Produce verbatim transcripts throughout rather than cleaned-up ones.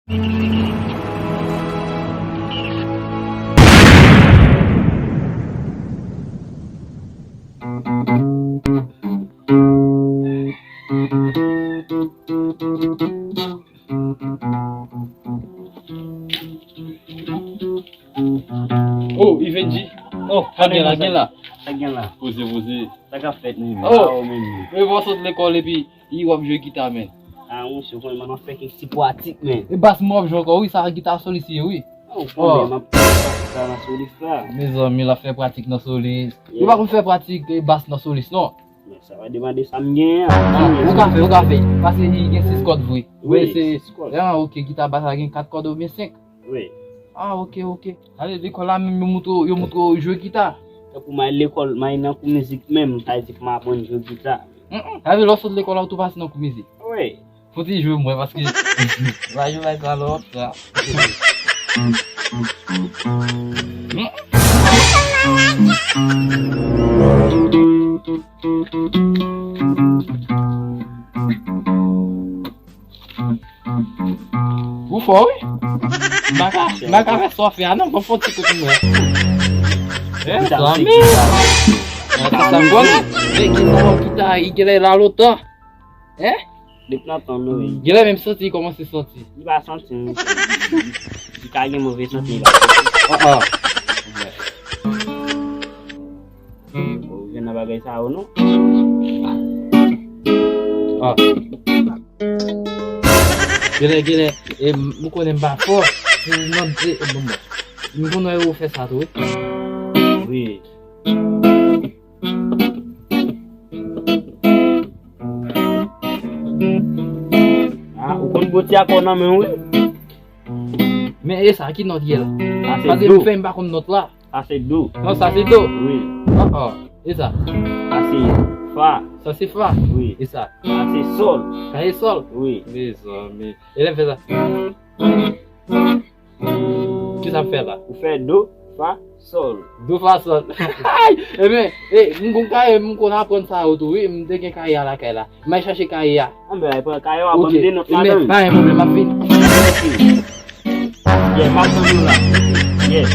Oh, Ivenji. Oh, sa gen la, gen la. Sa gen la. Poze, poze. Sa k ap fèt menm? Oh, men bon, sot lekòl epi i w ap jwe gita, men. Ah, monchè, ou konnen m ap fè kèk ti pratik, men. E bas mwen w ap jwe ankò, wi, sa gita solis ye, wi. Ah, ou konnen m ap fè pratik la nan solis la. Mezanmi, l ap fè pratik nan solis. Ou pa konn fè pratik, e, bas nan solis, non? Men sa va demande sa m genyen an. Ah, ou ka fè, ou ka fè. Paske li gen sis kòd vre. Wi, sis kòd. Ah, ok, gita bas la gen kat kòd oubyen senk? Wi. Ah, ok, ok. Ale, lekòl la menm, yo moutre w, yo moutre w jwe gita? Tankou m al lekòl, m al nan kou mizik menm, sa vle di pou m aprann jwe gita. Mm, mm. Sa vle lè w sot lekòl la, ou tou pase nan kou mizik? Wi. Fò w ti jwe m wè, paske va jwe bay sa lòt sa. Ou fò, wi. M pa ka, m pa ka fè sa w fè a, non, ban m fè yon ti kout mwen. Eh, zanmi. Mwen, se sa m konnen. E, ki sa w ki ta, i genlè la lontan. Eh? Depi nan tan nou, wi. Genlè menm santi, i kòmanse santi. Li pa santi, li, li ka gen move santi, li pa santi. Ah, ah. Ou jwenn nan bagay sa yo, non? Ah. Genlè, genlè, e, m konnen m pa fò. Se nan, e, e, bon, bon. M konnen yo fè sa tou, wi. Wi. Ah, ou konn bò ti akò nan men w, wi. Men e sa, ki nòt ye la? Sa se do. Paske m fè m pa konn nòt la. Sa se do. Non, sa se do. Wi. Oh, oh. E sa? Sa se fa. Sa se fa. Wi. E sa? Sa se sòl. Sa se sòl. Wi. Mezanmi. E lè m fè sa? Ki sa m fè la? Ou fè do, fa, sòl. Do, fa, sòl. Ay! Ebyen, e, m konn kaye, m konn aprann sa yo tou, wi. M te gen kaye a lakay la. M al chache kaye a. Anben, pran kaye a, ban m de nòt ladan l. Pa gen pwoblèm, m ap vini. Yeah, m ap tann ou la. Yeah.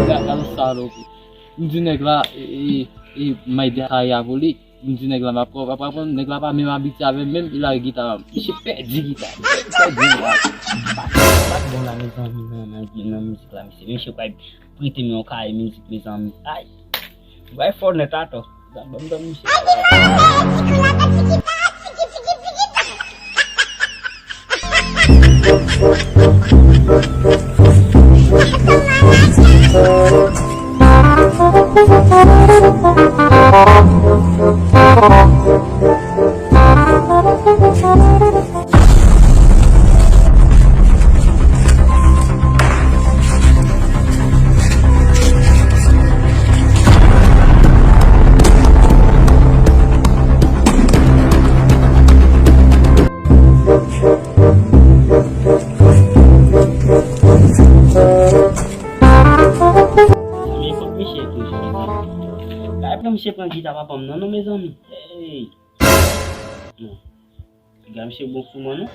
Gad, gad yon salopri. M di nèg la, e, e, e, m al de kaye a pou li. M di nèg la, m ap pran, m ap pran, nèg la pa menm abitye avè m, menm li lage gita a. Misye pèdi gita. Pèdi gita. Bat, bat bon la, mezanmi, nan, nan, nan mizik la, mesye. Misye pral prete m yon kaye mizik, mezanmi. Ay! Bay fò nèt atò. Ban m tann misye. Mezanmi, kot misye toujou, mezanmi? Gade pran misye pran gita papa m nan, non, mezanmi. Hey! Non. Piga misye bon sou mwen, non.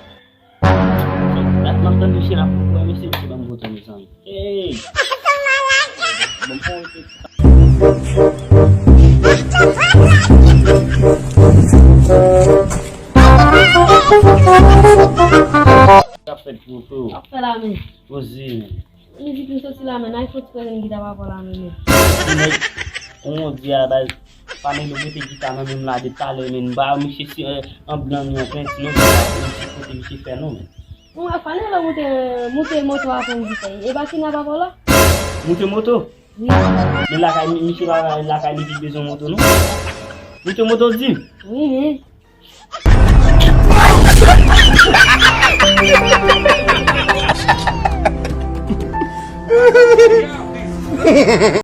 Dat m ap tann misye la pou mwen, mesye, misye ban m foto, mezanmi. Hey! Bon, bon, K ap fèt pou, pou. K ap fè la, men. Poze, men. Mizik m soti la, men, n al fè ti prezan gita pa bò la, men, men. Nèg, on di a baz, Fanelo mete gita nan men m la depi talè, men, m ba misye si, eh, an blan ni an penti, non, misye kote misye fè non, men. Mwen, Fanelo moute, moute moto a pou m gita. E pa ki nan pa bò la? Moute moto? Wi. Men lakay, mi-, misye pa lakay li ki bezwen moto, non? Moute moto, di m? Wi, men.